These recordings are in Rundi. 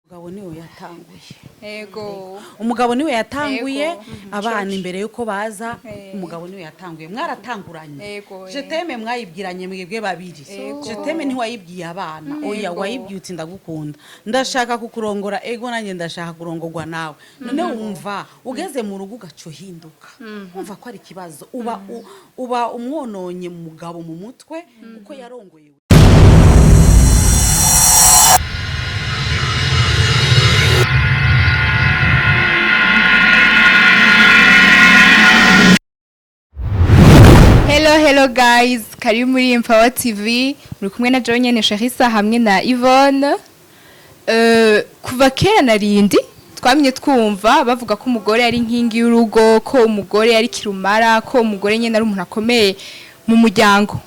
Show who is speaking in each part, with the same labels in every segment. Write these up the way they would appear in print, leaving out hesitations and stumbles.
Speaker 1: Umugabo niwe yatanguye.
Speaker 2: Ego.
Speaker 1: Umugabo niwe yatanguye.
Speaker 2: Ego.
Speaker 1: Abana imbere yuko baza,
Speaker 2: Eh.
Speaker 1: umugabo niwe yatanguye, mwaratanguranye.
Speaker 2: Ego, eh.
Speaker 1: Je t'aime mwayibwiranye mwebwe babiri.
Speaker 2: Ego.
Speaker 1: Je t'aime ntiwayibwiye abana, oya.
Speaker 2: Ego.
Speaker 1: Wayibwiye uti: "Ndagukunda, ndashaka kukurongora." Ego, nanjye ndashaka kurongorwa nawe. None wumva ugeze mu rugo ugaca uhinduka, wumva ko ari ikibazo, uba umwononye mu mugabo mu mutwe uko yarongoye.
Speaker 2: Hello, hello guys, karibu muri Empower TV. Muri kumwe na John nyene Sharissa hamwe na Yvonne. Kuva kera narindi twamye twumva bavuga ko umugore ari inkingi y'urugo, ko umugore ari kirumara, ko umugore nyene ari umuntu akomeye mu muryango.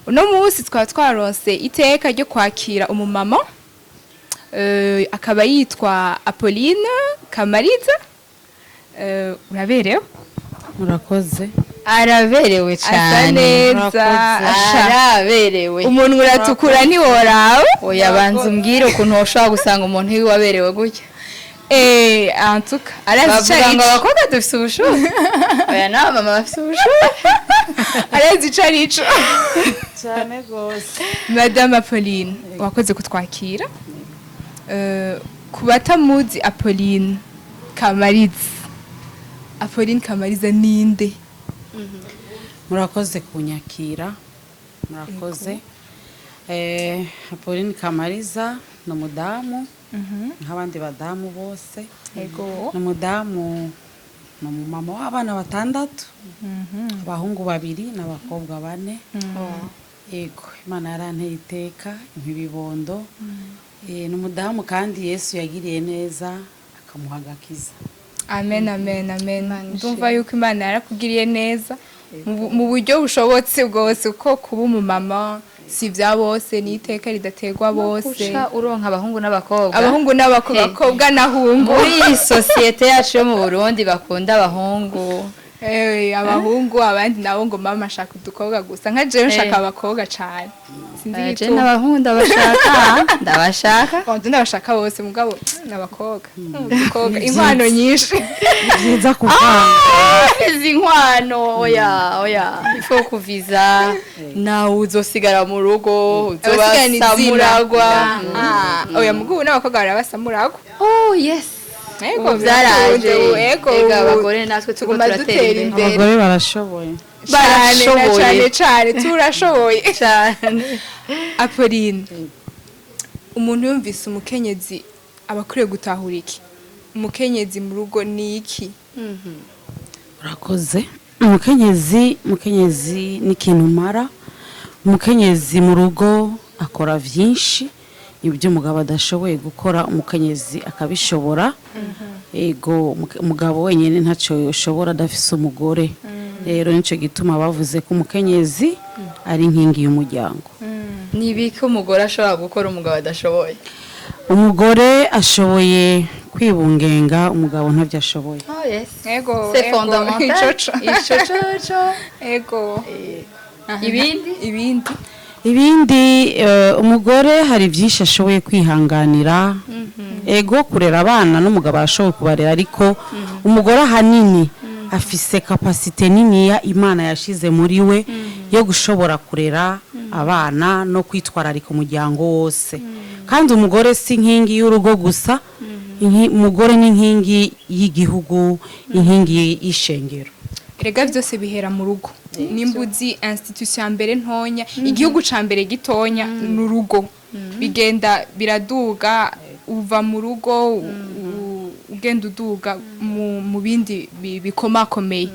Speaker 2: Uno munsi twaba twaronse iteka ryo kwakira umumama, akaba yitwa Apolline Kamariza. Uraberewe.
Speaker 1: Murakoze.
Speaker 3: Araberewe
Speaker 2: Asa
Speaker 3: cyane.
Speaker 2: neza. Asha.
Speaker 3: Araberewe.
Speaker 2: Umuntu uratukura ntiworaba.
Speaker 3: Oya, banza umbwire ukuntu woshobora gusanga umuntu wiwe aberewe gutya.
Speaker 2: Antuka arazi ico
Speaker 3: Bavuga ngo
Speaker 2: arico.
Speaker 3: abakobwa dufise ubushuhe, oya, n'abamama bafise ubushuhe.
Speaker 2: Arazi ico arico.
Speaker 1: Cyane rwose.
Speaker 2: Madame Apolline, wakoze kutwakira. Ku batamuzi Apolline Kamariza, Apolline Kamariza ninde?
Speaker 1: Murakoze kunyakira, murakoze. Apolline Kamariza ni umudamu nk'abandi badamu bose.
Speaker 2: Ego.
Speaker 1: Ni umudamu, ni umumama w'abana batandatu, abahungu babiri n'abakobwa bane. Yego, Imana yaranteye iteka impa ibibondo. Ni umudamu kandi Yesu yagiriye neza akamuha agakiza.
Speaker 2: Amen, amen, amen.
Speaker 3: Imana
Speaker 2: Ndumva yuko Imana yarakugiriye neza mu buryo bushobotse bwose, kuko kuba umumama si ibya bose, ni iteka ridaterwa bose.
Speaker 3: Guca uronka abahungu n'abakobwa.
Speaker 2: Abahungu n'abakobwa, abakobwa n'ahungu.
Speaker 3: Muri iyi sosiyete yacu yo mu Burundi bakunda abahungu.
Speaker 2: Abahungu, abandi nabo ngo mama ashaka udukobwa gusa. Nka jewe nshaka abakobwa cane, sinzi
Speaker 3: Je
Speaker 2: igituma.
Speaker 3: n'abahungu ndabashaka, ndabashaka.
Speaker 2: Bon, ndabashaka bose, mugabo n'abakobwa, udukobwa, inkwano nyinshi.
Speaker 1: Ni byiza kuvanga.
Speaker 3: Izi nkwano, oya, oya, ifo kuviza nawe uzosigara mu rugo.
Speaker 2: Abasigarana izina.
Speaker 3: Uzobasamuragwa.
Speaker 2: Ah, oya, mugubu n'abakobwa barabasamuragwa.
Speaker 3: Oh yes.
Speaker 2: Ego,
Speaker 3: Ubu byaraje.
Speaker 2: birakunze, ego.
Speaker 3: Ega,
Speaker 2: Ubu
Speaker 3: abagore natwe turiko
Speaker 2: tuguma
Speaker 3: turatera
Speaker 2: dutera
Speaker 3: imbere.
Speaker 2: imbere.
Speaker 1: Abagore barashoboye.
Speaker 2: Cyane na
Speaker 3: Barashoboye.
Speaker 2: cyane cyane, turashoboye.
Speaker 3: Cyane.
Speaker 2: Apolline, umuntu yumvise umukenyezi aba akwiye gutahura iki? Umukenyezi mu rugo ni iki?
Speaker 1: Urakoze. Umukenyezi ni ikintu umara. Umukenyezi mu rugo akora byinshi, ibyo umugabo adashoboye gukora umukenyezi akabishobora. Ego, umugabo wenyine ntacyo yoshobora adafise umugore. Rero nicyo gituma bavuze ko umukenyezi ari inkingi y'umuryango.
Speaker 3: Ni ibiki umugore ashobora gukora umugabo adashoboye?
Speaker 1: Umugore ashoboye kwibungenga, umugabo ntabyo ashoboye.
Speaker 3: Oh yes.
Speaker 2: Ego.
Speaker 3: C'est
Speaker 2: Ego.
Speaker 3: fondamental.
Speaker 2: Icoco.
Speaker 3: Icoco.
Speaker 2: Ego.
Speaker 3: Ibindi?
Speaker 2: Ibindi?
Speaker 1: Ibindi, umugore hari byinshi ashoboye kwihanganira. Ego, kurera abana n'umugabo arashoboye kubarera, ariko umugore ahanini afise capacité niniya Imana yashize muri we yo gushobora kurera abana no kwitwararika umuryango wose. Kandi umugore si inkingi y'urugo gusa, umugore ni inkingi y'igihugu, inkingi y'ishengero.
Speaker 2: Erega byose bihera mu rugo. Nimba uzi institution ya mbere ntonya, igihugu ca mbere gitonya ni urugo. Bigenda biraduga, uva mu rugo ugenda uduga mu bindi bikomakomeye.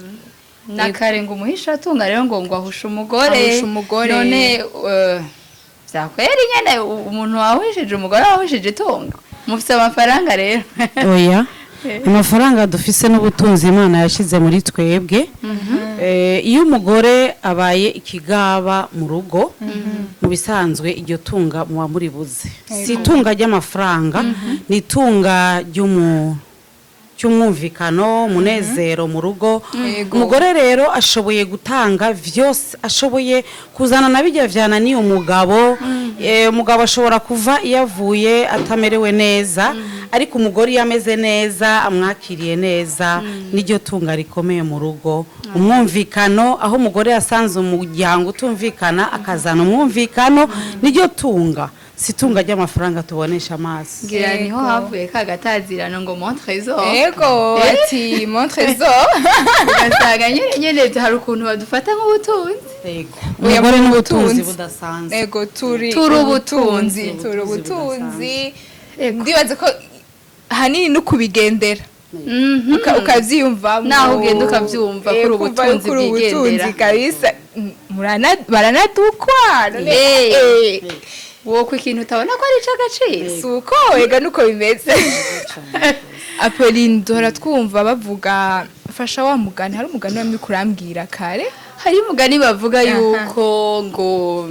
Speaker 3: Nakare ngo umuhisha atunga rero ngo ahushe umugore.
Speaker 2: Ahusha umugore.
Speaker 3: None vyakweri nyene umuntu wahushije umugore wahushije itunga? Mufise amafaranga rero.
Speaker 1: Oya, amafaranga dufise n'ubutunzi Imana yashyize muri twebwe. Iyo umugore abaye ikigaba mu rugo, mu bisanzwe iryo tunga muba muribuze. Si itunga ry'amafaranga, ni itunga ry'umu Cy'umwumvikano, umunezero mu rugo. Umugore rero ashoboye gutanga vyose, ashoboye kuzana na bijya vyananiye umugabo. Umugabo ashobora kuva iyo avuye atamerewe neza, ariko umugore iyo ameze neza, amwakiriye neza, n'iryo tunga rikomeye mu rugo. Umwumvikano, aho umugore yasanze umuryango utumvikana akazana umwumvikano, n'iryo tunga, si itunga ry'amafaranga tubonesha amaso.
Speaker 3: Ngira niho havuye ka gatazirano ngo mon trésor.
Speaker 2: Ego, ati mon trésor.
Speaker 3: Ugasanga nyene hari ukuntu badufata nk'ubutunzi.
Speaker 1: Yego.
Speaker 2: Oya,
Speaker 1: Umugore
Speaker 2: mu
Speaker 1: n'ubutunzi
Speaker 2: butunzi.
Speaker 1: budasanzwe.
Speaker 2: Ego, turi
Speaker 3: Turi ubutunzi.
Speaker 2: Turi ubutunzi.
Speaker 3: Ego.
Speaker 2: Ndibaza ko hanini no kubigendera, ukavyiyumvamo.
Speaker 3: Naho ugenda ukavyumva ko uri
Speaker 2: Kumva
Speaker 3: ubutunzi
Speaker 2: yuko uri
Speaker 3: bwigendera.
Speaker 2: ubutunzi kabisa. Baranadukwa none.
Speaker 3: Wokwa ikintu utabona ko ari ic'agaciro.
Speaker 2: Si uko ega nuko bimeze. Apolline, duhora twumva bavuga, fasha wa mugani, hari umugani wamye kurambwira kare.
Speaker 3: Hari umugani bavuga yuko ngo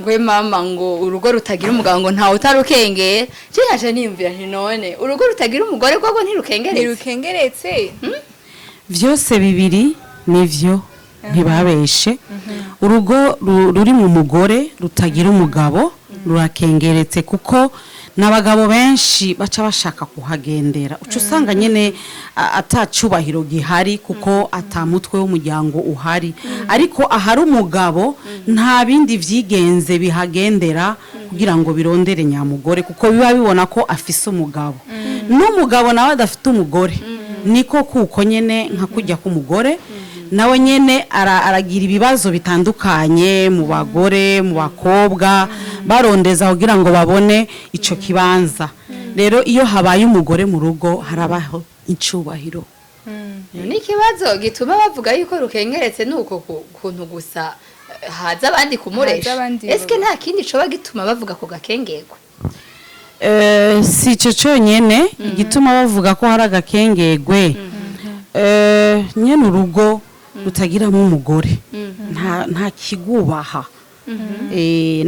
Speaker 3: ngwe mama, ngo urugo rutagira umugabo ngo ntawe utarukengera. Je naje niyumvira nti none urugo rutagira umugore rwogo ntirukengeretse?
Speaker 2: Ntirukengeretse.
Speaker 1: Vyose bibiri nivyo, ntibabeshe. Urugo ruri mu mugore rutagira umugabo rurakengeretse, kuko n'abagabo benshi baca bashaka kuhagendera. Uca usanga nyene ata cubahiro gihari, kuko ata mutwe w'umuryango uhari. Ariko ahari umugabo nta bindi vyigenze bihagendera kugira ngo birondere nyamugore, kuko biba bibona ko afise umugabo. N'umugabo nawe adafite umugore niko kuko nyene nka kujya k'umugore, nawe nyene aragira ibibazo bitandukanye mu bagore, mu bakobwa barondeza kugira ngo babone ico kibanza. Rero iyo habaye umugore mu rugo harabaho icubahiro.
Speaker 3: N'ikibazo gituma bavuga yuko rukengeretse ni uko kuntu gusa haza abandi kumuresha.
Speaker 2: Haza abandi.
Speaker 3: Eske nta kindi coba gituma bavuga ku gakengerwa?
Speaker 1: Si ico conyene igituma bavuga ko hari agakengegwe. Nyene urugo rutagiramo umugore nta kigubaha.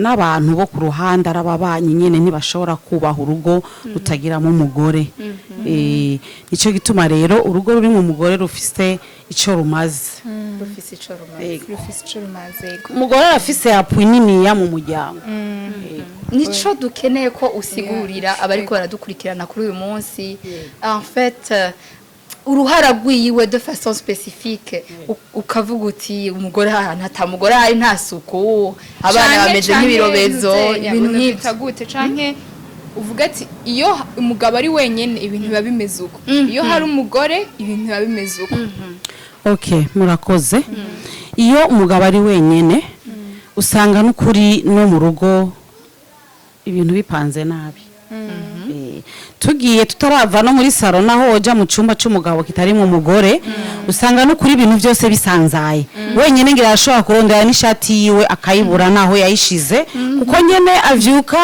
Speaker 1: N'abantu bo ku ruhande, ari ababanyi nyene, ntibashobora kubaha urugo rutagiramo umugore. Nico gituma rero urugo rurimo umugore rufise ico rumaze.
Speaker 3: Rufise ico rumaze.
Speaker 2: Rufise ico rumaze, yego.
Speaker 1: Umugore arafise appui niniya mu muryango.
Speaker 3: Nico dukeneye ko usigurira abariko baradukurikirana kuri uyu munsi, en fait uruhara rwiwe de façon spécifique. Ukavuga uti umugore ahantu atamugore ahari nta suku, abana
Speaker 2: Canke-
Speaker 3: bameze
Speaker 2: canke
Speaker 3: nk'ibirobezo,
Speaker 2: ntuzenya,
Speaker 3: ibintu nk'ibyo.
Speaker 2: unavyita gute? Canke uvuga ati iyo umugabo ari wenyene ibintu biba bimeze uko, iyo hari umugore ibintu biba bimeze uko.
Speaker 1: Okay, murakoze. Iyo umugabo ari wenyene usanga n'ukuri no mu rugo ibintu bipanze nabi. Tugiye tutarava no muri salon, naho woja mu cyumba cy'umugabo kitarimo umugore, usanga n'ukuri ibintu byose bisanzaye. Wenyene ngira arashobora kurondera n'ishati yiwe akayibura naho yayishize, kuko nyene avyuka,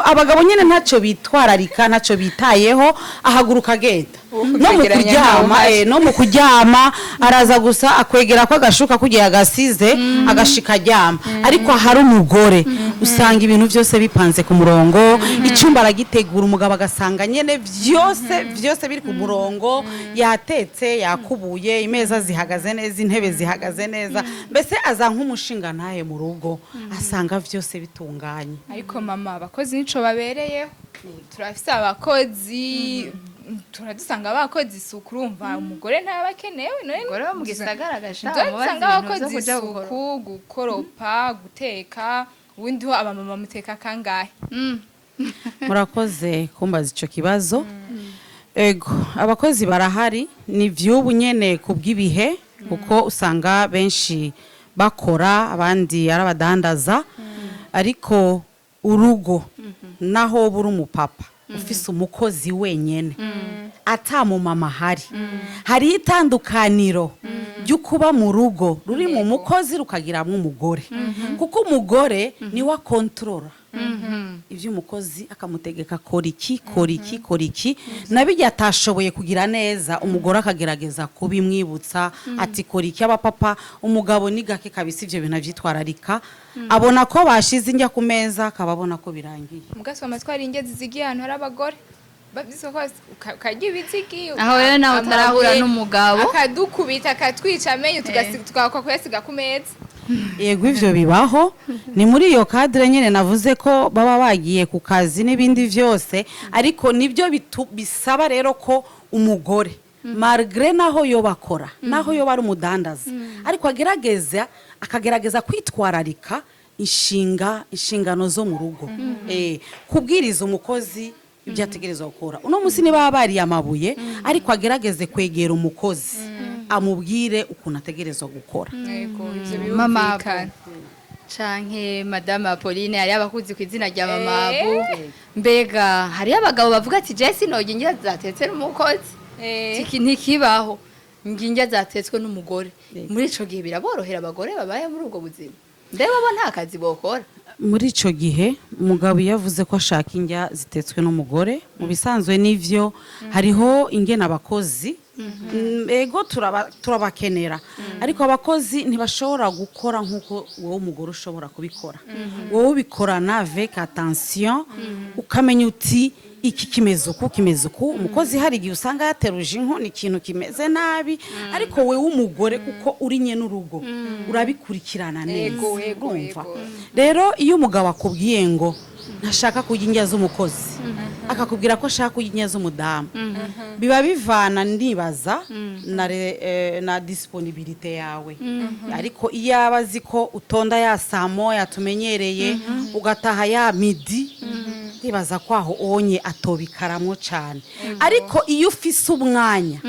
Speaker 1: abagabo nyene ntacyo bitwararika, ntacyo bitayeho, ahaguruka agenda.
Speaker 2: Uwo
Speaker 1: No mu
Speaker 2: kubyegeranya
Speaker 1: kuryama,
Speaker 2: ntawe uhari.
Speaker 1: no mu kuryama araza gusa akwegera ko agashuka kugira agasize, agashika aryama. Ariko ahari umugore usanga ibintu byose bipanze ku murongo, icyumba aragitegura, umugabo agasanga nyene byose byose biri ku murongo, yatetse, yakubuye, imeza zihagaze neza, intebe zihagaze neza, mbese aza nk'umushinga ntahe mu rugo, asanga byose bitunganye.
Speaker 2: Ariko mama, abakozi nico babereyeho. Turafise abakozi, turadusanga abakozi isuku, urumva umugore ntaba akenewe none.
Speaker 3: Umugore wo mu gisagara agasha
Speaker 2: Usanga abakozi isuku, gukoropa, guteka, ubundi ho abamama muteka kangahe?
Speaker 1: Murakoze kumbaza ico kibazo. Ego, abakozi barahari, ni vy'ubu nyene kubw'ibihe, kuko usanga benshi bakora, abandi ari abadandaza. Ariko urugo naho buri umupapa ufise umukozi wenyene ata mu mama ahari, hariho itandukaniro ryo kuba mu rugo ruri mu mukozi rukagiramwo umugore, kuko umugore niwe akontorora ibyo umukozi, akamutegeka kora iki, kora iki, kora iki, nabijya atashoboye kugira neza, umugore akagerageza kubimwibutsa ati kora iki. Abapapa, umugabo ni gake kabisa ibyo bintu abyitwararika, abona ko bashize indya ku meza, akaba abona ko birangiye.
Speaker 2: Mugasoma twari ingezi zigiye ahantu hari abagore. Bavyise ko ukarya ibizigi.
Speaker 3: Aho rero nawe utarahura
Speaker 2: amabuye,
Speaker 3: n'umugabo.
Speaker 2: Akadukubita, akatwica amenyo, tugakwa kuyasiga ku meza.
Speaker 1: Yego, ivyo bibaho. Ni muri iyo cadre nyine navuze ko baba bagiye ku kazi n'ibindi vyose, ariko nibyo bisaba rero ko umugore, malgré naho yo bakora, naho yo bari umudandaza, ariko agerageza, akagerageza kwitwararika inshingano zo mu rugo, kubwiriza umukozi ibyo ategerezwa gukora. Uno munsi niba bariye amabuye, ariko agerageze kwegera umukozi, amubwire ukuntu ategerezwa gukora.
Speaker 2: Yego, ivyo
Speaker 3: Mama
Speaker 2: birumvikana.
Speaker 3: Canke Madame Apolline, hariyo abakuzi ku izina rya Mama Abu. Mbega hariyo abagabo bavuga ati: "Jesi noga indya zatetse n'umukozi." Tiki ntikibaho, nginjya zatetswe n'umugore. Muri ico gihe biraborohera abagore babaye muri ubwo buzima? Mbega bo nta kazi bokora?
Speaker 1: Muri ico gihe, umugabo iyo avuze ko ashaka indya zitetswe n'umugore, mu bisanzwe n'ivyo hariho ingena abakozi. Ego, turabakenera, ariko abakozi ntibashobora gukora nk'uko wowe umugore ushobora kubikora. Wowe ubikorana avec attention, ukamenya uti: "Iki kimeze uku, kimeze uku." Umukozi hari igihe usanga yateruje inkono ikintu kimeze nabi, ariko wowe w'umugore, kuko uri nyene urugo, urabikurikirana neza.
Speaker 2: Ego, ego,
Speaker 1: Urumva?
Speaker 2: Ego.
Speaker 1: Rero iyo umugabo akubwiye ngo ntashaka kurya indya z'umukozi, akakubwira ko ashaka kurya indya z'umudamu, biba bivana, ndibaza, na disponibilité yawe. Ariko iyo aba azi ko utonda ya saa moya tumenyereye, ugataha ya midi, ndibaza ko aho onye atobikaramwo cyane. Ariko iyo ufise umwanya,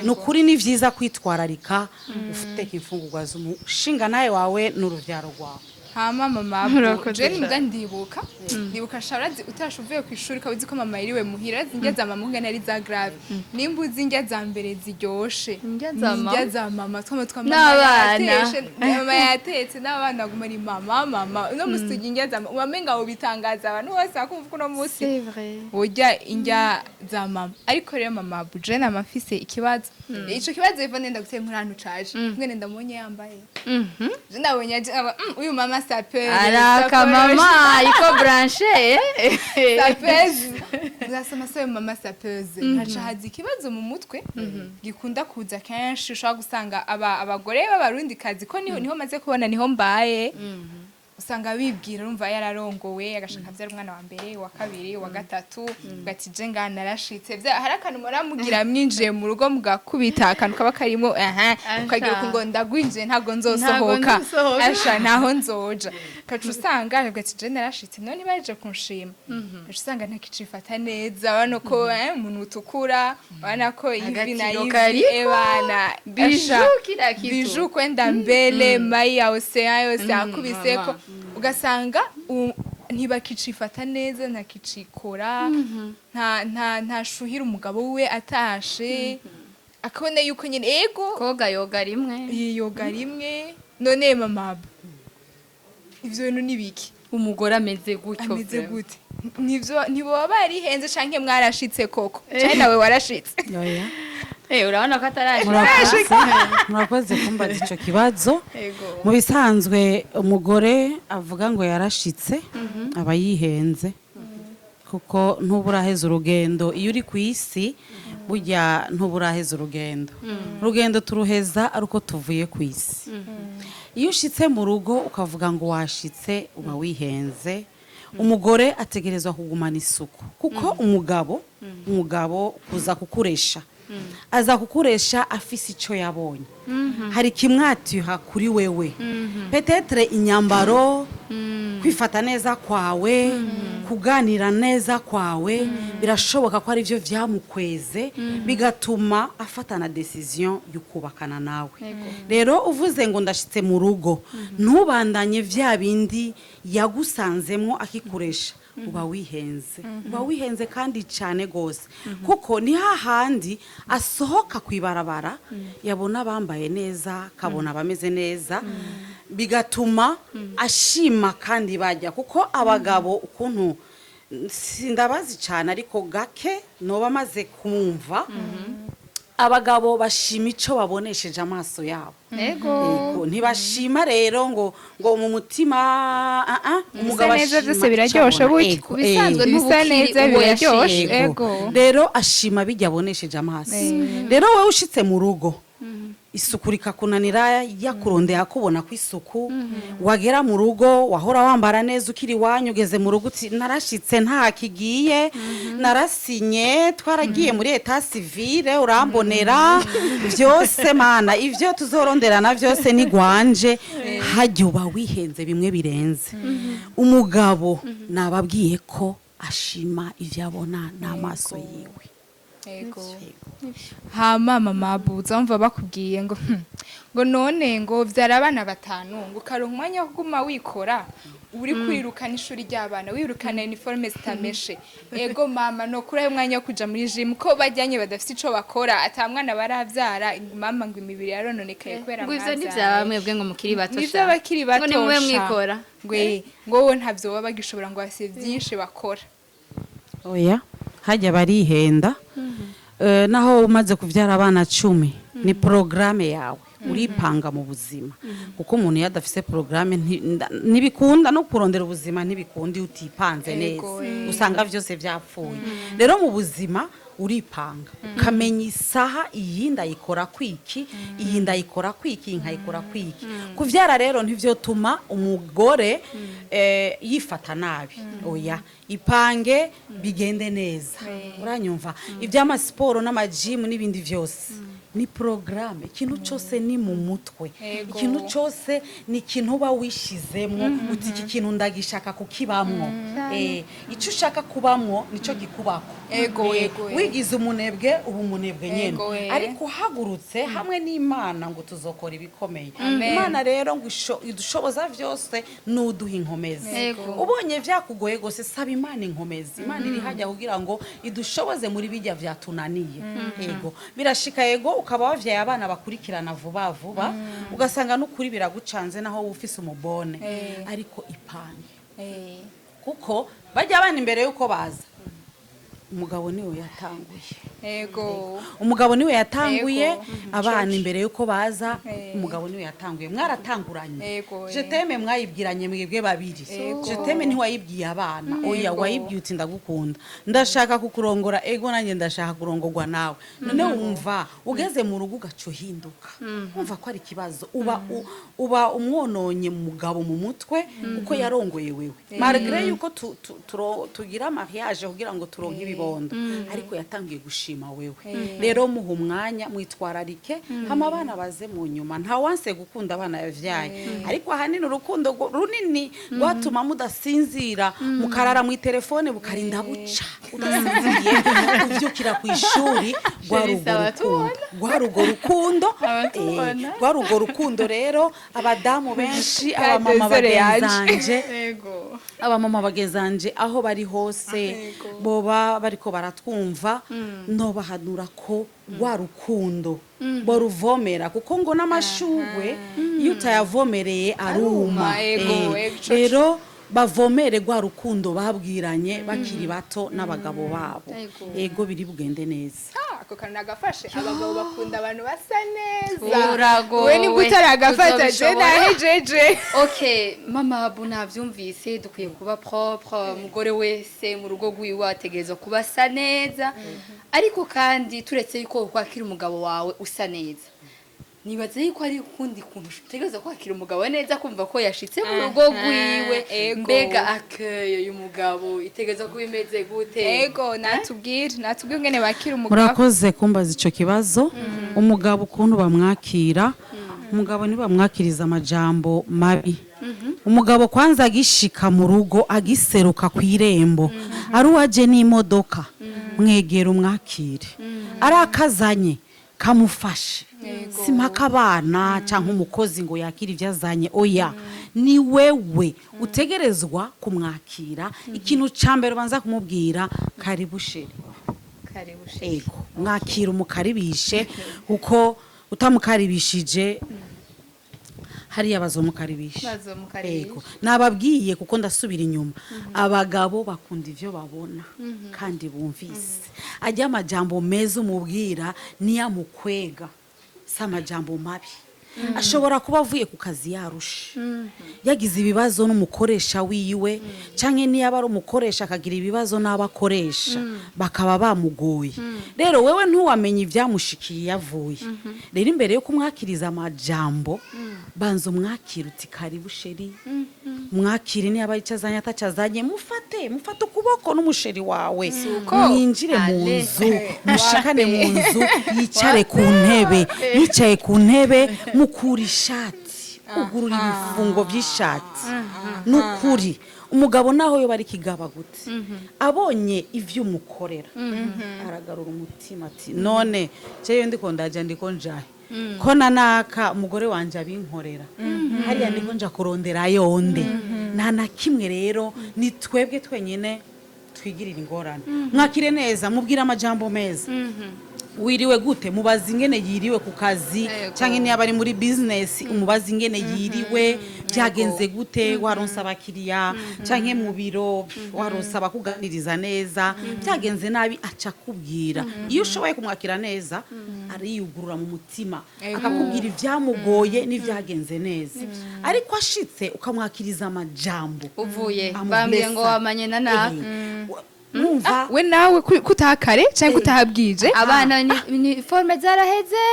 Speaker 1: ni ukuri ni byiza kwitwararika ufite imfungurwa z'umushinga nawe wawe n'urubyaro rwawe.
Speaker 2: Hama mama,
Speaker 4: Murakoze
Speaker 2: je
Speaker 4: cyane.
Speaker 2: mbwa ndibuka sharazi utashe uvuye ku ishuri, ukaba uzi ko mama yiriwe muhira, azi indya za mama ungana ari za grave. Nimba uzi indya za mbere ziryoshe,
Speaker 3: Indya za
Speaker 2: ni
Speaker 3: mama.
Speaker 2: indya za mama twama mama
Speaker 3: N'abana.
Speaker 2: yateshe, mama yatetse n'abana baguma ari mama, mama. Uno musi turya indya za mama, wamenga ubitangaza abantu bose bakumva ko uno munsi
Speaker 4: C'est vrai.
Speaker 2: urya indya za mama. Ariko rero mama buje nama mfise ikibazo, ico kibazo Ivone ndaguteye muri ahantu caje mwene ndamubonye yambaye, je ndabonye aje aba, uyu mama sapeur
Speaker 3: Araka mama iko branché.
Speaker 2: Sapeuse uzasoma se mama sapeuse, haca haza ikibazo mu mutwe gikunda kuza kenshi. Ushobora gusanga aba abagore b'abarundi kazi ko niho maze kubona, niho mbaye, usanga bibwira, urumva yararongowe, agashaka abyara umwana wa mbere, wa kabiri, wa gatatu, ugati je ngana narashitse. Hari akantu muramugira mwinjiye mu rugo, mugakubita akantu kaba karimo aha, ukagira uku ngo ndagwinjiye, ntabwo nzosohoka.
Speaker 3: Nzosohoka.
Speaker 2: Asha ntaho nzoja. Ukaca usanga avuga ati: "Je narashitse, none baje kunshima." Ukaca usanga ntakicifata neza, urabona ko umuntu utukura, urabona ko ivi na
Speaker 3: Agatiro
Speaker 2: ivi
Speaker 3: kariko.
Speaker 2: Ebana.
Speaker 3: Bijou,
Speaker 2: asha,
Speaker 3: kila kitu.
Speaker 2: Bijou kwenda mbele, mai ya ocean yose akubiseko.
Speaker 3: Mama.
Speaker 2: Ugasanga ntibakicifata neza, ntakicikora, nta ntashuhira umugabo we atashe, akabona yuko nyine ego.
Speaker 3: Koga yoga rimwe.
Speaker 2: Yiyoga rimwe. None mama, ivyo bintu ni biki?
Speaker 3: Umugore ameze gutyo
Speaker 2: Ameze
Speaker 3: vraiment.
Speaker 2: gute? Nivyo ntiboba barihenze, canke mwarashitse koko, canke nawe warashitse?
Speaker 1: Oya.
Speaker 3: Urabona ko atarashika.
Speaker 1: Murakoze, murakoze kumbaza ico kibazo. Mu bisanzwe umugore avuga ngo yarashitse aba yihenze, kuko ntuburaheza urugendo. Iyo uri ku isi, burya ntuburaheza urugendo. Urugendo turuheza ari uko tuvuye ku isi. Iyo ushitse mu rugo ukavuga ngo washitse, uba wihenze. Umugore ategerezwa kugumana isuku, kuko umugabo kuza kukuresha, aza kukuresha afise icyo yabonye. Hari kimwatiha kuri wewe, peut-être inyambaro, kwifata neza kwawe, kuganira neza kwawe. Birashoboka ko aribyo byamukweze, bigatuma afata na décision yo kubakana nawe. Rero uvuze ngo ndashitse mu rugo, ntubandanye vya bindi yagusanzemo akikuresha, uba wihenze, uba wihenze kandi cyane rwose, kuko ni hahandi asohoka ku ibarabara, yabona abambaye neza, akabona abameze neza, bigatuma ashima kandi bajya. Kuko abagabo ukuntu sindabazi cyane, ariko gake noba amaze kumva. Abagabo bashima ico babonesheje amaso yabo.
Speaker 2: Ego.
Speaker 1: Yego, ntibashima rero ngo mu mutima, ah ah, umugabo
Speaker 2: neza
Speaker 1: ashima
Speaker 2: byose
Speaker 1: ico
Speaker 2: biraryoshe
Speaker 1: abona.
Speaker 2: burya.
Speaker 1: Ego,
Speaker 3: Ku bisanzwe
Speaker 1: eh.
Speaker 2: Bisa
Speaker 3: ntubukiri
Speaker 2: neza
Speaker 3: uwo
Speaker 2: biraryoshe.
Speaker 3: yashimye.
Speaker 2: Ego.
Speaker 1: Rero ashima bijya abonesheje amaso. Rero wowe ushitse mu rugo, isuku rikakunanira, yakurondeye akubona ku isuku, wagera mu rugo wahora wambara neza ukiri iwanyu, ugeze mu rugo uti: "Narashitse nta kigiye, narasinye, twaragiye muri état civil, urambonera byose, mana, ivyo tuzoronderana byose ni gwanje." Hajya uba wihenze bimwe birenze. Umugabo nababwiye ko ashima ivyo abona n'amaso yiwe.
Speaker 2: Ego. Hama mama buza mva bakubwiye ngo ngo none ngo vyara abana batanu, ngo ukaronka umwanya wo kuguma wikora, uri kwirukana ishuri ry'abana, wirukana uniforme zitameshe. Ego mama, no kuri ayo mwanya wo kuja muri gym, ko bajyanye badafite ico bakora, ata mwana baravyara, mama, ngo imibiri yarononekaye kubera
Speaker 3: Ngo ivyo
Speaker 2: mwavyaye.
Speaker 3: ntivyaba mwebwe ngo mukiri bato
Speaker 2: Nivyo
Speaker 3: sha.
Speaker 2: abakiri bato
Speaker 3: Ngo ni mwe
Speaker 2: sha.
Speaker 3: mwikora.
Speaker 2: Ngo ngo wowe ntavyo baba bagishobora, ngo bafise vyinshi bakora.
Speaker 1: Oya, hajya barihenda. Naho umaze kubyara abana 10, ni porogaramu yawe, uripanga mu buzima, kuko umuntu iyo adafise porogaramu ntibikunda no kurondera ubuzima, ntibikunda iyo utipanze neza. Usanga byose byapfuye. Rero mu buzima uripanga, ukamenya isaha iyi ndayikora kwiki, iyi ndayikora kwiki, iyi nkayikora kwiki. Kuvyara rero ntivyotuma umugore yifata nabi, oya. Ipange bigende neza, uranyumva? Iby'amasiporo n'amajimu n'ibindi byose ni porogaramu. Ikintu cyose ni mu mutwe. Ikintu cyose ni ikintu uba wishizemo uti: "Iki kintu ndagishaka kukibamwo." Icyo ushaka kubamwo nicyo kikubako. Wigize umunebwe, uba umunebwe nyene. Ariko uhagurutse hamwe n'Imana ngo tuzokora ibikomeye. Imana rero ngo idushoboza byose, nuduha inkomezi. Ubonye vyakugoye gose, saba Imana inkomezi. Imana iri hajya kugira ngo idushoboze muri bijya vyatunaniye. Yego, birashika, yego, ukaba wavyaye abana bakurikirana vuba vuba, ugasanga n'ukuri biragucanze, naho wowe ufise umubone. Ariko ipange, kuko bajya abana imbere yuko baza, umugabo niwe yatanguye. Umugabo niwe yatanguye. Abana imbere yuko baza, umugabo niwe yatanguye, mwaratanguranye. Je t'aime mwayibwiranye mwebwe babiri. Je t'aime ntiwayibwiye abana, oya. Wayibwiye uti: "Ndagukunda, ndashaka kukurongora." Ego, nanjye ndashaka kurongorwa nawe. None wumva ugeze mu rugo ugaca uhinduka, wumva ko ari ikibazo, uba umwononye mugabo mu mutwe, kuko yarongoye wewe malgré yuko tugira mariage kugira ngo turonke ibibondo, ariko yatangiye gushima wewe. Rero muha umwanya, mwitwararike, hama abana baze mu nyuma. Nta wanse gukunda abana yavyaye, ariko ahanini urukundo runini rwatuma mudasinzira, mukarara mu telefone bukarinda buca udasinziriye, uvyukira ku ishuri, rwa
Speaker 3: Sherisa,
Speaker 1: rugo rukundo, rwa rugo rukundo.
Speaker 3: Abatubona.
Speaker 1: Rwa rugo rukundo. Rero abadamu benshi,
Speaker 2: Ka
Speaker 1: abamama
Speaker 2: désert yaje.
Speaker 1: bagenzanje,
Speaker 3: Ego.
Speaker 1: abamama bagezanje aho bari hose, boba bariko baratwumva, nobahanura ko rwa rukundo boruvomera, kuko ngo n'amashugwe iyo utayavomereye aruma.
Speaker 2: Aruma, ego, ego,
Speaker 1: Rero bavomere rwa rukundo babwiranye bakiri bato n'abagabo babo.
Speaker 3: Ego.
Speaker 1: Ego, biri bugende neza.
Speaker 2: Ah, ako kantu nagafashe: abagabo bakunda abantu basa neza.
Speaker 3: Uragowe.
Speaker 2: We nibwo utaragafata, je
Speaker 3: Uzobishobora.
Speaker 2: nahejeje.
Speaker 3: Okay, mama Abu, navyumvise, dukwiye kuba propre. Umugore wese mu rugo rwiwe ategerezwa kuba asa neza. Ariko kandi turetse yuko kwakira umugabo wawe usa neza, nibaze yuko ari ukundi kuntu utegerezwa kwakira umugabo neza, kumva ko yashitse mu rugo rwiwe. Mbega accueil y'umugabo itegerezwa kuba imeze gute?
Speaker 2: Ego, natubwire ingene bakira umugabo.
Speaker 1: Murakoze kumbaza ico kibazo. Umugabo ukuntu bamwakira, umugabo ntibamwakiriza amajambo mabi. Umugabo kwanza agishika mu rugo, agiseruka ku irembo, ari uwaje n'imodoka, mwegera umwakire, ari akazanye kamufashe. Simpaka abana cyangwa umukozi ngo yakire ibyo azanye, oya. Ni wewe utegerezwa kumwakira. Ikintu cya mbere ubanza kumubwira: "Karibu chéri."
Speaker 3: Karibu chéri.
Speaker 1: Ego, mwakira, umukaribishe, kuko utamukaribishije hariya bazomukaribisha.
Speaker 3: Bazomukaribisha.
Speaker 1: Ego, nababwiye, kuko ndasubira inyuma, abagabo bakunda ivyo babona kandi bumvise. Ajya amajambo meza umubwira niyo amukwega, si amajambo mabi. Ashobora kuba avuye ku kazi yarushe, yagize ibibazo n'umukoresha wiwe, canke niyo aba ari umukoresha akagira ibibazo n'abo akoresha, bakaba bamugoye. Rero wewe ntuwamenye ibyamushikiye yavuye. Rero imbere yo kumwakiriza amajambo, banza umwakire uti: "Karibu chéri." Mwakire, niba icyo azanye atacazanye, mufate ukuboko n'umuchéri wawe,
Speaker 2: Uko?
Speaker 1: mwinjire mu
Speaker 3: Ale.
Speaker 1: nzu, mushikane mu nzu, yicare ku ntebe. Yicaye ku ntebe, mukura ishati, ugurura ibifungo by'ishati. N'ukuri umugabo naho yo bari kigaba gute, abonye ivyo umukorera aragarura umutima ati: "None jewe ndiko ndaja, ndiko njahe ko nanaka umugore wanje abinkorera hariya, ndiko nja kurondera yonde?" Nta na kimwe. Rero ni twebwe twenyine twigirira ingorane. Mwakire neza, mubwire amajambo meza: "Wiriwe gute?" Mubaza ingene yiriwe ku kazi, cyangwa niba ari muri business, umubaza ingene yiriwe, byagenze gute, waronse abakiriya, cyangwa mu biro waronse abakuganiriza neza, byagenze nabi aca akubwira. Iyo ushoboye kumwakira neza, ariyugurura mu mutima, akakubwira ibyamugoye n'ibyagenze neza. Ariko ashitse ukamwakiriza amajambo
Speaker 3: Uvuye
Speaker 1: amublessa.
Speaker 3: Bambwiye ngo wamanye na naka.
Speaker 1: Numva
Speaker 2: We nawe kutaha kare cyangwa kutaha bwije.
Speaker 3: Abana ni uniforme zaraheze,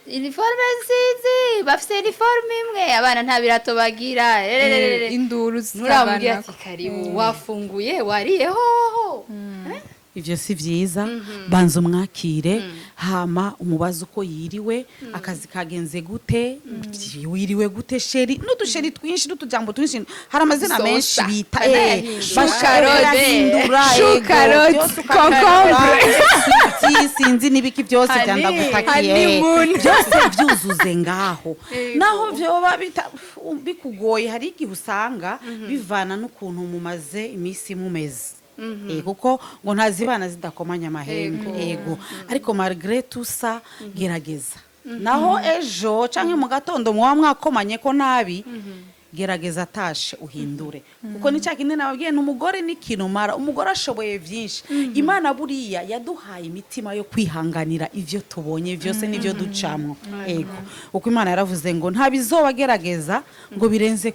Speaker 3: uniforme nzizi bafise uniforme imwe, abana nta birato bagira, erererere.
Speaker 2: Induru
Speaker 3: Nturamubwira
Speaker 2: zikabana.
Speaker 3: ati: "Karibu, wafunguye, wariye hoho?"
Speaker 1: Ivyo si vyiza. Banza umwakire, hama umubaze uko yiriwe, akazi kagenze gute, wiriwe gute chéri, n'uduchéri twinshi n'utujambo twinshi, hari amazina
Speaker 2: Sosa.
Speaker 1: menshi bita
Speaker 3: Chou carotte.
Speaker 1: Barahindura,
Speaker 2: Chou
Speaker 1: ego,
Speaker 2: carotte,
Speaker 1: byose ukabihindura,
Speaker 2: concombre.
Speaker 1: sweetie, sinzi n'ibiki byose byandagutakiye.
Speaker 2: Honeymoon.
Speaker 1: Byose byuzuze ngaho. Naho vyoba bikugoye, hari igihe usanga bivana n'ukuntu mumaze iminsi mumeze. Kuko ngo ntazibana zidakomanya amahembe. Ego, ariko malgré tout ça, gerageza. Naho ejo canke mu gatondo muba mwakomanye ko nabi, gerageza atashe uhindure, kuko ni cya kindi nababwiye, ni umugore ni kinumara. Umugore ashoboye byinshi. Imana buriya yaduhaye imitima yo kwihanganira ivyo tubonye byose n'ibyo ducamwo. Ego, kuko Imana yaravuze ngo nta bizobagerageza ngo birenze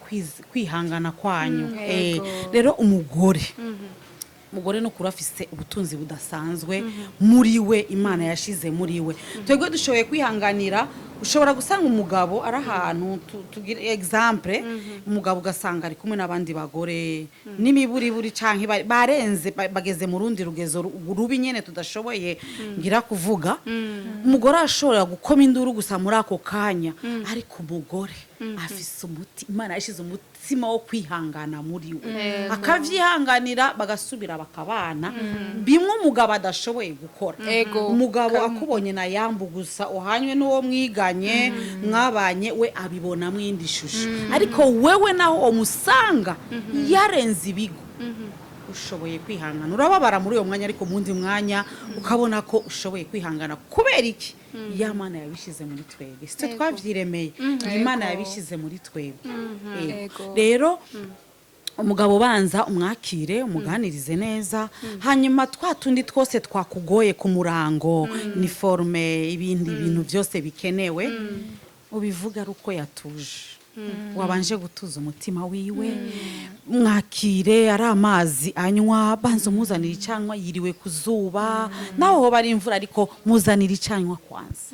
Speaker 1: kwihangana kwanyu. Rero umugore no kuri afise ubutunzi budasanzwe muri we, Imana yashize muri we. Twebwe dushoboye kwihanganira. Ushobora gusanga umugabo ari ahantu, tugire exemple, umugabo ugasanga ari kumwe n'abandi bagore n'imiburiburi, canke barenze, bageze mu rundi rugezo rubi nyene tudashoboye ngira kuvuga. Umugore ashobora gukoma induru gusa muri ako kanya, ariko umugore afise umuti, Imana yashize umutima wo kwihangana muri we, akavyihanganira, bagasubira bakabana. Bimwe umugabo adashoboye gukora. Umugabo akubonye na yambu gusa uhanywe n'uwo mwiganye, mwabanye, we abibonamo indi shusho. Ariko wewe naho umusanga yarenze ibigo, ushoboye kwihangana. Urababara muri uwo mwanya, ariko mu wundi mwanya ukabona ko ushoboye kwihangana. Kubera iki? Ya Mana yabishyize muri twebwe, si twe twabyiremeye, Imana yabishyize muri twebwe. Yego. Rero umugabo banza umwakire, umuganirize neza, hanyuma twa tundi twose twakugoye ku murango, uniforme, ibindi bintu byose bikenewe, ubivuga ari uko yatuje, wabanje gutuza umutima wiwe. Mwakire, ari amazi anywa, banza umuzanira icanywa, yiriwe ku zuba, naho hoba ari imvura, ariko muzanira icanywa kwanza.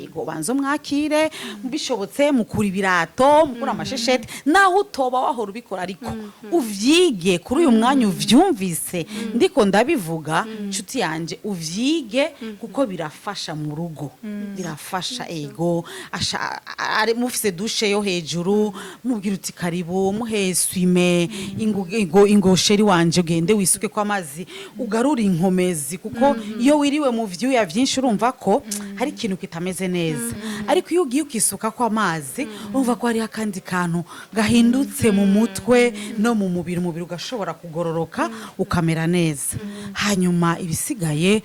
Speaker 1: Yego, banza umwakire, bishobotse mukura ibirato, mukura amashesheti, naho utoba wahora ubikora, ariko uvyige kuri uyu mwanya uvyumvise ndiko ndabivuga, nshuti yanje, uvyige kuko birafasha mu rugo, birafasha. Ego, asha ari mufise douche yo hejuru, mubwira uti: "Karibu," muhe essuie-main, ingo chéri wanje, ugende wisuke ko amazi, ugarure inkomezi, kuko iyo wiriwe mu vyuya vyinshi urumva ko hari ikintu kitameze neza. Ariko iyo ugiye ukisuka ko amazi, urumva ko hariho akandi kantu gahindutse mu mutwe no mu mubiri, umubiri ugashobora kugororoka ukamera neza. Hanyuma ibisigaye,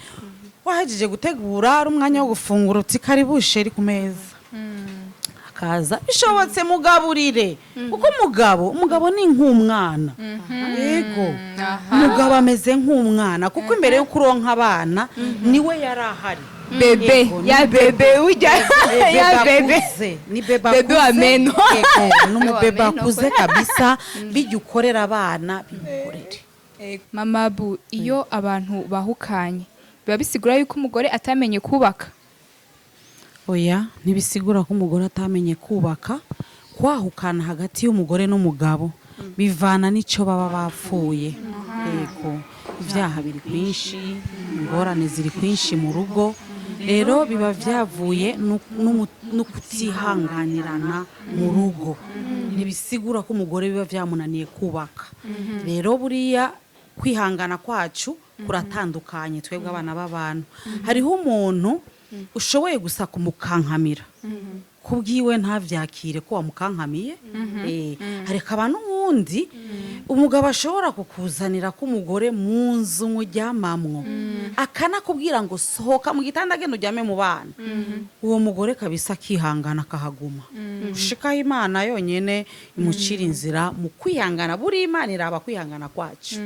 Speaker 1: wahejeje gutegura, ari umwanya wo gufungura, uti: "Karibu chéri ku meza." Akaza bishobotse mugaburire, kuko umugabo ni nk'umwana. Yego, umugabo ameze nk'umwana, kuko imbere yo kuronka abana niwe yari ahari.
Speaker 2: Bébé.
Speaker 1: Yego, ni
Speaker 2: Ya bébé ujya ya bébé.
Speaker 1: Akuze, ni bébé.
Speaker 2: Bébé wa
Speaker 1: Akuze.
Speaker 2: meno.
Speaker 1: Yego, ni umubebe
Speaker 3: wa meno.
Speaker 1: Akuze kabisa. Bijya ukorera abana, bimukorere.
Speaker 2: Mama Bu, iyo abantu bahukanye, biba bisigura yuko umugore atamenye kubaka?
Speaker 1: Oya, ntibisigura ko umugore atamenye kubaka. Kwahukana hagati y'umugore n'umugabo bivana n'icyo baba bapfuye. Yego, ibyaha biri kwinshi, ingorane ziri kwinshi mu rugo. Rero biba byavuye no kutihanganirana mu rugo. Ntibisigura ko umugore biba byamunaniye kubaka. Rero buriya kwihangana kwacu kuratandukanye twebwe abana b'abantu. Hariho umuntu ushoboye gusa kumukankamira, kubwiwe ntavyakire ko wamukankamiye. Hari akaba n'uwundi umugabo ashobora kukuzanira ko umugore mu nzu muryamamwo, akanakubwira ngo sohoka mu gitanda, agenda uryame mu bana. Uwo mugore kabisa akihangana, akahaguma gushikaho Imana yonyene imucira inzira mu kwihangana. Buriya Imana iraba kwihangana kwacu.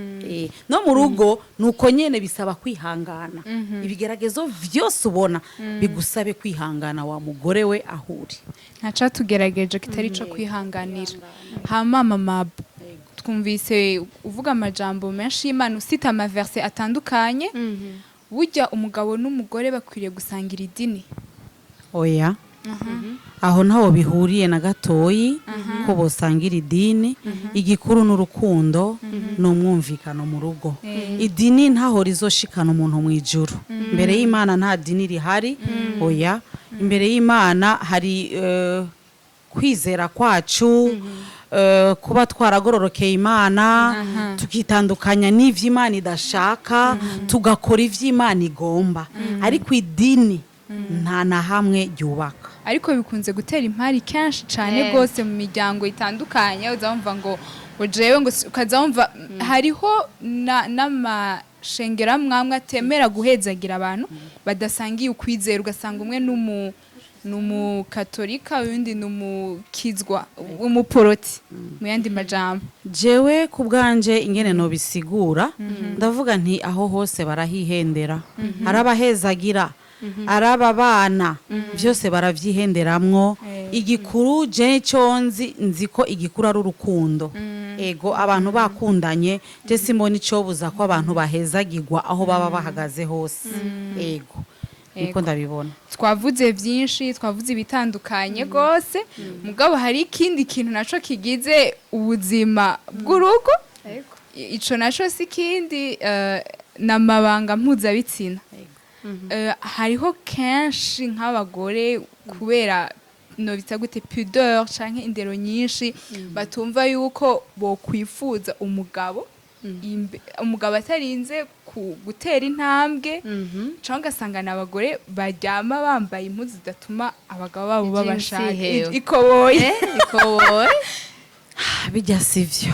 Speaker 1: No mu rugo nuko nyene, bisaba kwihangana. Ibigeragezo vyose ubona bigusabe kwihangana wa mugore we aho uri.
Speaker 2: Ntacatugerageje kitari ico kwihanganira. Hama mama Bu, twumvise uvuga amajambo menshi y'Imana, usita amaverse atandukanye. Burya umugabo n'umugore bakwiriye gusangira idini?
Speaker 1: Oya, aho ntaho bihuriye na gatoyi ko bosangira idini. Igikuru n'urukundo, ni umwumvikano mu rugo. Idini ntaho rizoshikana umuntu mu ijuru. Imbere y'Imana nta dini rihari, oya. Imbere y'Imana hari kwizera kwacu, kuba twaragororokeye Imana, tukitandukanya n'ivyo Imana idashaka, tugakora ivyo Imana igomba. Ariko idini nta na hamwe ryubaka.
Speaker 2: Ariko bikunze gutera impari kenshi cyane rwose mu miryango itandukanye. Uza wumva ngo jewe ngo ukaza wumva hariho n'amashengeramwamwe atemera guhezagira abantu badasangiye ukwizera, ugasanga umwe n'umukatolika, uwundi n'umukizwa, umuporoti mu yandi majambo.
Speaker 1: Jewe ku bwanje ingene nobisigura, ndavuga nti aho hose barahihendera. Arabahezagira, araba bana, byose baravyihenderamwo. Igikuru je cyo nzi ko igikuru ari urukundo. Ego, abantu bakundanye, je simbona icobuza ko abantu bahezagirwa aho baba bahagaze hose. Ego, niko ndabibona.
Speaker 2: Twavuze byinshi, twavuze ibitandukanye rwose, mugabo hari ikindi kintu naco kigize ubuzima bw'urugo. Ico naco si ikindi, ni amabanga mpuzabitsina. Hariho kenshi nk'abagore, kubera no bita gute, pudeur canke indero nyinshi, batumva yuko bokwifuza umugabo umugabo atarinze gutera intambwe, cyangwa ugasanga ni abagore baryama bambaye impuzu zidatuma abagabo babo
Speaker 3: Jeans
Speaker 2: babashaka.
Speaker 3: Hewe.
Speaker 2: Ikoboyi.
Speaker 3: Ikoboyi.
Speaker 1: Bijya sivyo,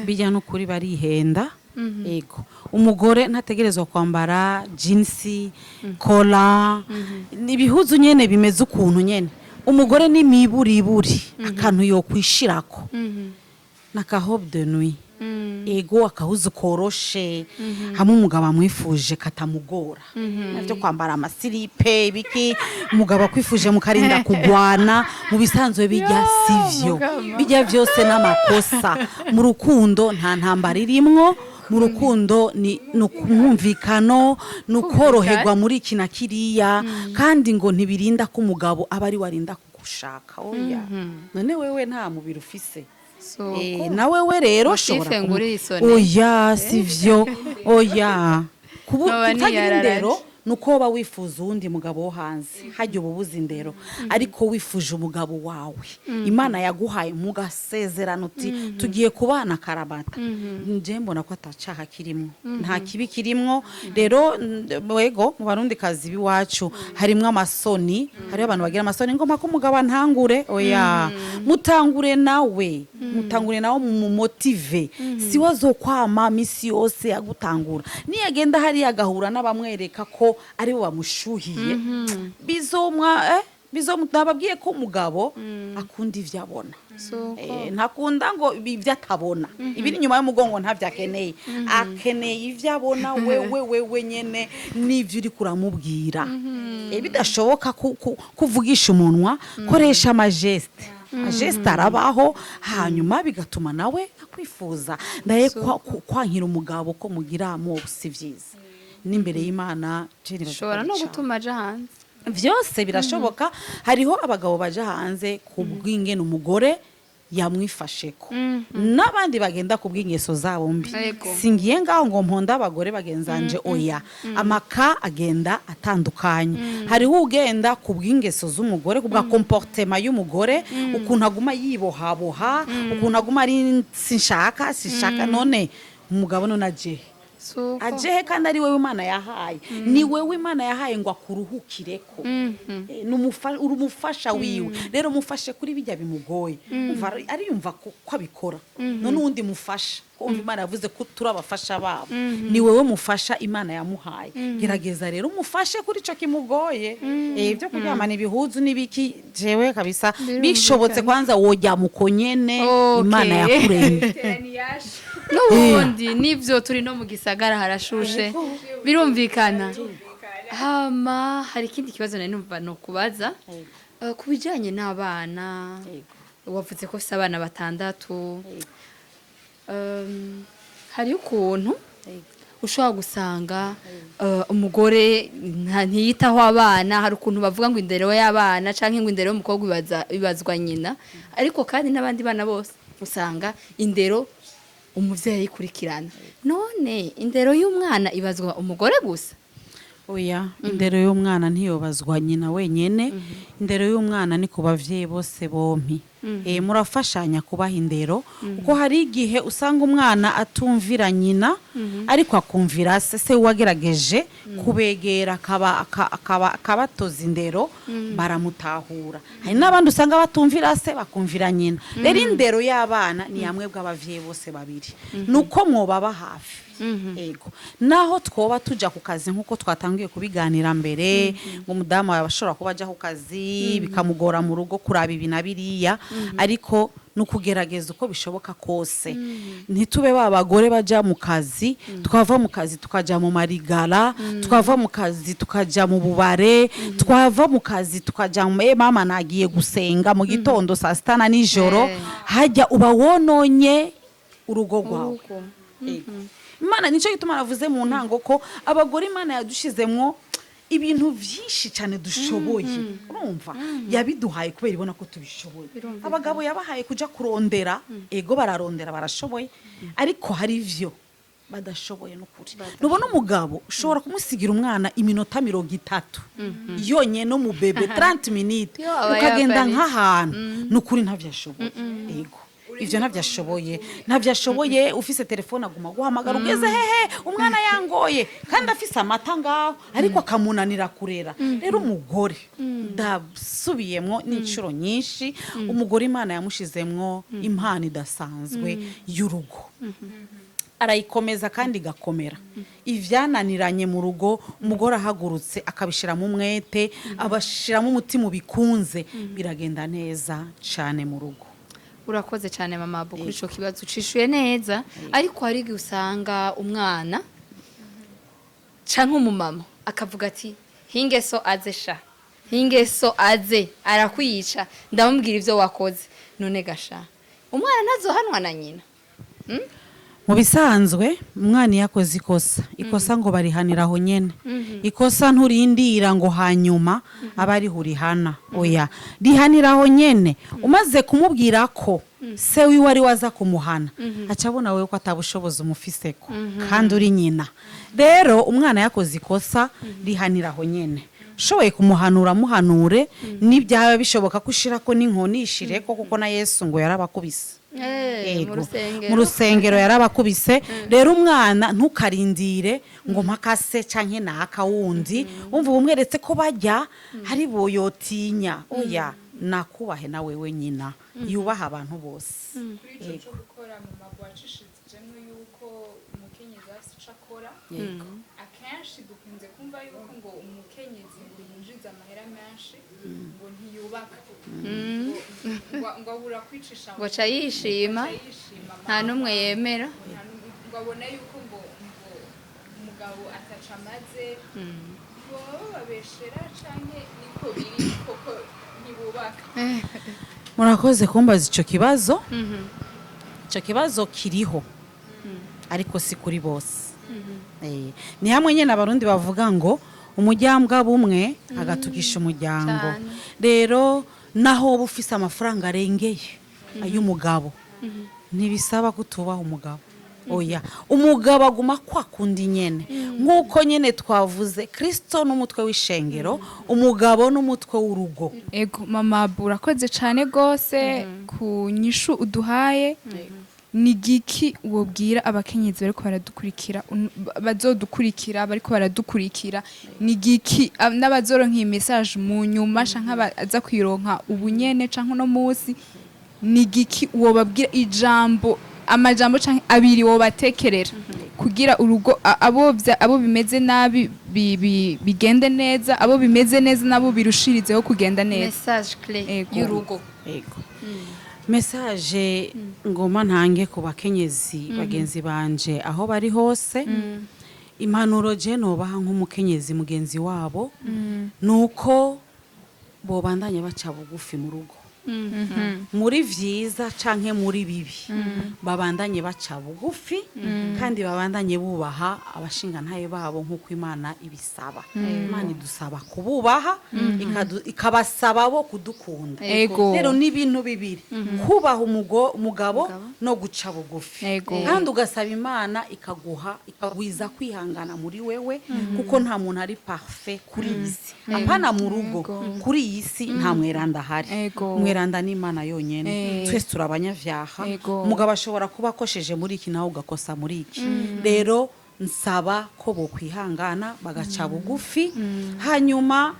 Speaker 1: bijya n'ukuri barihenda. Ego, umugore ntategerezwa kwambara jeans, kola, ibihuzu nyene bimeze ukuntu nyene. Umugore ni miburiburi akantu yokwishirako n'aka robe de nuit. Ego, akahuzu koroshe hamwe umugabo amwifuje katamugora. Navyo kwambara amasiripe ibiki, umugabo akwifuje mukarinda kugwana, mu bisanzwe bijya sivyo.
Speaker 3: Mugabo.
Speaker 1: Bijya byose n'amakosa. Mu rukundo nta ntambara irimwo. Mu rukundo ni umwumvikano, ni ukoroherwa muri iki na kiriya. Kandi ngo ntibirinda ko umugabo aba ari we arinda kugushaka, oya. None wewe nta mubiri ufise?
Speaker 3: So
Speaker 1: Nawe we rero
Speaker 3: Motif
Speaker 1: ushobora
Speaker 3: ngo urisone.
Speaker 1: Oya, sivyo, oya.
Speaker 3: Noba
Speaker 1: Kutagira
Speaker 3: niyararaje.
Speaker 1: indero nuko woba wifuza uwundi mugabo wo hanze, hajya uba ubuze indero. Ariko wifuje umugabo wawe Imana yaguhaye, mugasezerana uti tugiye kubana karabata, nje mbona ko atacaha kirimwo, nta kibi kirimwo. Rero wego, mu barundi kazi b'iwacu harimwo amasoni. Hariho abantu bagira amasoni ngo mpaka umugabo antangure. Oya, mutangure nawe, mutangure nawe, mumumotive. Si we azokwama misi yose agutangura. Niyagenda hariya agahura n'abamwereka ko aribo bamushuhiye, bizomwa. Nababwiye ko umugabo akunda ivyo abona.
Speaker 2: Suko.
Speaker 1: Ntakunda ngo ibyo atabona, ibiri inyuma y'umugongo ntabyo akeneye. Akeneye ibyo abona wewe, wewe nyene n'ibyo uri kuramubwira. Bidashoboka kuvugisha umunwa, koresha amagestes. Amagestes arabaho, hanyuma bigatuma nawe akwifuza. Ndaye kwankira umugabo ko mugira mo si vyiza n'imbere y'Imana. Je nibaza ko
Speaker 2: Ushobora no
Speaker 1: ari icaha.
Speaker 2: gutuma aja hanze.
Speaker 1: Vyose birashoboka. Hariho abagabo baja hanze ku bw'ingene umugore yamwifasheko, n'abandi bagenda ku bw'ingeso zabo mbi. Singiye ngaho ngo mponde abagore bagenzanje, oya. Amaka agenda atandukanye. Hariho ugenda ku bw'ingeso z'umugore, ku bwa comportement y'umugore, ukuntu aguma yibohaboha, ukuntu aguma ari sinshaka, sinshaka. None umugabo none ajehe?
Speaker 2: Suko.
Speaker 1: Ajehe kandi ari wewe Imana yahaye? Ni wewe Imana yahaye ngo akuruhukireko. Uri umufasha wiwe. Rero mufashe kuri bijya bimugoye. Umva, ariyumva ko abikora. None uwundi mufasha, kumva Imana yavuze ko turi abafasha babo, ni wewe mufasha Imana yamuhaye. Gerageza rero umufashe kuri ico kimugoye. Ibyo kuryamana ibihuzu n'ibiki, jewe kabisa bishobotse kwanza wojya mukonyene. Imana yakuremye.
Speaker 3: N'ubundi nibyo, turi no mu gisagara, harashushe, birumvikana. Hama hari ikindi kibazo nari numva no kubaza. Ku bijyanye n'abana, wavuze ko ufite abana batandatu. Hariho ukuntu ushobora gusanga umugore ntiyitaho abana. Hari ukuntu bavuga ngo indero y'abana canke ngo indero y'umukobwa ibazwa nyina, ariko kandi n'abandi bana bose usanga indero umuvyeyi ayikurikirana. None indero y'umwana ibazwa umugore gusa?
Speaker 1: Oya, indero y'umwana ntiyobazwa nyina wenyene. Indero y'umwana ni ku bavyeyi bose bompi. Murafashanya kubaha indero, kuko hari igihe usanga umwana atumvira nyina ariko akumvira se. Se wagerageje kubegera akaba akabatoza indero, baramutahura. Hari n'abandi usanga batumvira se, bakumvira nyina. Rero indero y'abana ni yamwe bw'abavyeyi bose babiri, nuko mwobaba hafi. Ego, naho twoba tuja ku kazi, nk'uko twatangiye kubiganira mbere, ngo umudamu wawe ashobora kuba aja ku kazi bikamugora mu rugo kuraba ibi na biriya, ariko ni ukugerageza uko bishoboka kose ntitube ba bagore baja mu kazi, twava mu kazi tukaja mu marigara, twava mu kazi tukaja mu bubare, twava mu kazi tukaja mu mama nagiye gusenga mu gitondo, saa sita na nijoro. Hajya uba wononye urugo rwawe.
Speaker 2: Urugo.
Speaker 1: Ego. Imana nicyo gituma navuze mu ntango ko abagore Imana yadushizemwo ibintu byinshi cyane dushoboye. Urumva, yabiduhaye kubera ibona ko tubishoboye. Abagabo yabahaye kuja kurondera. Ego, bararondera, barashoboye, ariko hari ivyo badashoboye. N'ukuri nubona umugabo ushobora kumusigira umwana iminota 30 yonyene no mu bébé 30 minutes,
Speaker 3: Yo, aba
Speaker 1: ukagenda
Speaker 3: yaparitse.
Speaker 1: nk'ahantu, n'ukuri ntavyo ashoboye. Ego, ivyo ntavyo ashoboye, ntavyo ashoboye. Ufise telefone aguma guhamagara: "Ugeze hehe? Umwana yangoye." Kandi afise amata ngaho, ariko akamunanira kurera. Rero umugore, ndasubiyemwo n'inshuro nyinshi, umugore Imana yamushizemwo impano idasanzwe y'urugo, arayikomeza kandi igakomera. Ivyananiranye mu rugo, umugore ahagurutse akabishiramo umwete, abashiramo umutima ubikunze, biragenda neza cane mu rugo.
Speaker 3: Urakoze cyane, mama Abu, kuri ico kibazo ucishuye neza. Ariko hari igihe usanga umwana canke umumama akavuga ati: "Hinge so aze sha, hinge so aze arakwica, ndamubwira ivyo wakoze." None gasha umwana ntazohanwa na nyina?
Speaker 1: Mu bisanzwe umwana iyo akoze ikosa, ikosa ngo barihanira aho nyene. Ikosa nturindira ngo hanyuma abe ariho urihana, oya, rihanira aho nyene. Umaze kumubwira ko se wiwe ari we aza kumuhana, aca abona wewe ko atabushobozi umufiseko kandi uri nyina. Rero umwana yakoze ikosa, rihanira aho nyene. Ushoboye kumuhanura, muhanure. Nibyaba bishoboka ko ushirako n'inkoni, ishireko, kuko na Yesu ngo yarabakubise.
Speaker 3: Mu
Speaker 1: Ego.
Speaker 3: rusengero.
Speaker 1: Mu rusengero yarabakubise. Rero umwana ntukarindire ngo mpakase canke naka wundi, wumva ubumweretse ko bajya hari boyotinya. Oya, nakubahe na wewe nyina, yubaha abantu bose.
Speaker 2: Kuri icyo cyo gukora mu magu wacishijemo yuko umukenyezi afite icyo akora. Kenshi dukunze kumva yuko ngo umukenyezi ngo yinjiza amahera menshi ngo ntiyubaka, ngo abura kwicisha
Speaker 3: Ngo aca yishima.
Speaker 2: Ngo aca yishima.
Speaker 3: Nta n'umwe yemera.
Speaker 2: Nta n'umwe- ngo abona yuko ngo umugabo ataca amaze, ngo baba babeshera canke niko biri koko, ntibubaka?
Speaker 1: Murakoze kumbaza icyo kibazo. Icyo kibazo kiriho, ariko si kuri bose. Ni hamwe nyine Abarundi bavuga ngo umujyambwa bumwe agatukisha umuryango. Rero naho uba ufise amafaranga arengeye ay'umugabo, ntibisaba ko utubaha umugabo. Oya, umugabo aguma kwa kundi nyene. Nk'uko nyene twavuze, Kristo n'umutwe w'ishengero, umugabo n'umutwe w'urugo.
Speaker 2: Ego mama, urakoze cyane rwose ku nyishu uduhaye. Ni giki wobwira abakenyezi bariko baradukurikira, bazodukurikira, bariko baradukurikira? Ni giki n'abazoronka iyi message mu nyuma canke abaza kuyironka ubu nyene canke uno munsi, ni giki wobabwira, ijambo, amajambo canke abiri wobatekerera kugira urugo abo bimeze nabi bigende neza, abo bimeze neza nabo birushirizeho kugenda neza?
Speaker 3: Message clé y'urugo.
Speaker 1: Ego. Message ngoma ntange ku bakenyezi bagenzi banje aho bari hose, impanuro je nobaha nk'umukenyezi mugenzi wabo, nuko bobandanya baca bugufi mu rugo, muri vyiza canke muri bibi, babandanye baca bugufi kandi babandanye bubaha abashingantahe babo nk'uko Imana ibisaba. Imana idusaba kububaha, ikabasaba bo kudukunda. Rero ni ibintu bibiri: kubaha umugabo no guca bugufi. Kandi ugasaba Imana ikaguha, ikagwiza kwihangana muri wewe, kuko nta muntu ari parfait kuri iyi si, apana mu rugo, kuri iyi si nta mweranda ahari. Umweranda ni Imana yonyene. Twese turi abanyavyaha. Umugabo ashobora kuba akosheje muri iki, nawe ugakosa muri iki. Rero nsaba ko bokwihangana, bagaca bugufi, hanyuma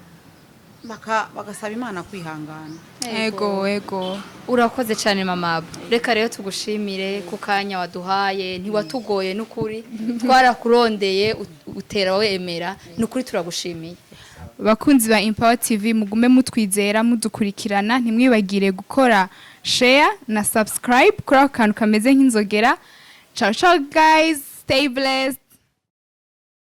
Speaker 1: bagasaba Imana kwihangana.
Speaker 2: Ego.
Speaker 3: Urakoze cyane mama Abu. Reka rero tugushimire ku kanya waduhaye, ntiwatugoye n'ukuri, twarakurondeye utera wemera, n'ukuri turagushimiye.
Speaker 2: Bakunzi ba Empower TV, mugume mutwizera, mudukurikirana, ntimwibagire gukora share na subscribe kuri ako kantu kameze nk'inzogera. Ciao ciao guys, stay blessed.